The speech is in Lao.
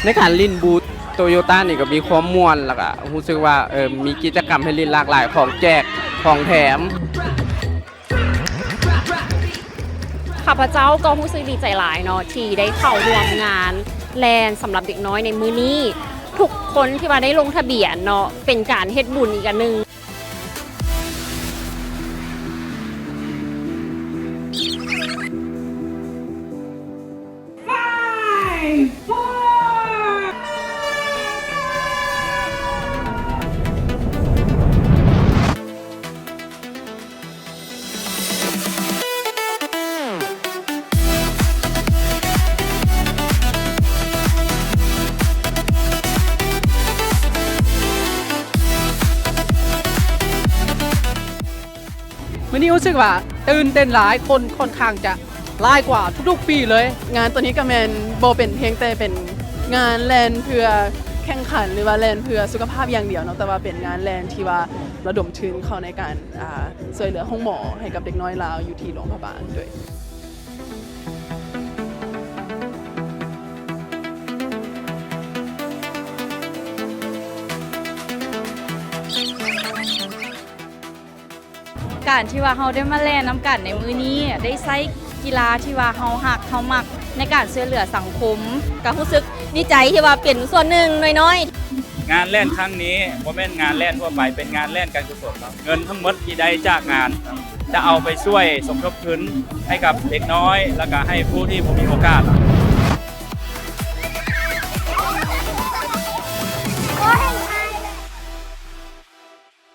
ໃນການຫຼິ້ນບູດໂຕໂຍຕ້ານີ້ກໍມີຄວາມມ່ວນ ແລ້ວກໍຮູ້ສຶກວ່າ ເອີ ມີກິດຈະກຳໃຫ້ຫຼິ້ນຫຼາກຫຼາຍ ຂອງແຈກ ຂອງແຖມ. ຂ້າພະເຈົ້າກໍຮູ້ສຶກດີໃຈຫຼາຍເນາະ ທີ່ໄດ້ເຂົ້າຮ່ວມງານແລ່ນສຳລັບເດັກນ້ອຍໃນມື້ນີ້. ທຸກຄົນທີ່ວ່າໄດ້ລົງທະບຽນເນາະ ເປັນການເຮັດບຸນອີກອັນໜຶ່ງ. Five, four. ມື້ນີ້ຮູ້ສຶກວ່າຕື່ນເຕັ້ນຫຼາຍ ຄົນຂ້ອນຂ້າງຈະຫຼາຍກວ່າທຸກໆປີເລີຍ. ງານໂຕນີ້ກໍແມ່ນບໍ່ເປັນພຽງແຕ່ເປັນງານແລ່ນເພື່ອແຂ່ງຂັນ ຫຼືວ່າແລ່ນເພື່ອສຸຂະພາບຢ່າງດຽວເນາະ, ແຕ່ວ່າເປັນງານແລ່ນທີ່ວ່າລະດົມທຶນເຂົ້າໃນການ ອ່າ ຊ່ວຍເຫຼືອໂຮງໝໍໃຫ້ກັບເດັກນ້ອຍລາວຢູ່ທີ່ຫຼວງພະບາງດ້ວຍ. ການທີ່ວ່າເຮົາໄດ້ມາແລ່ນນຳກັນໃນມື້ນີ້ ໄດ້ໃຊ້ກິລາທີ່ວ່າເຮົາຮັກເຮົາມັກໃນການຊ່ວຍເຫຼືອສັງຄົມ ກໍຮູ້ສຶກດີໃຈທີ່ວ່າເປັນສ່ວນໜຶ່ງນ້ອຍໆ. ງານແລ່ນຄັ້ງນີ້ບໍ່ແມ່ນງານແລ່ນທົ່ວໄປ, ເປັນງານແລ່ນການກຸສົນ. ເງິນທັງໝົດທີ່ໄດ້ຈາກງານ ຈະເອົາໄປຊ່ວຍສົມທົບທຶນໃຫ້ກັບເດັກນ້ອຍ ແລ້ວກະໃຫ້ຜູ້ທີ່ບໍ່ມີໂອກາດ.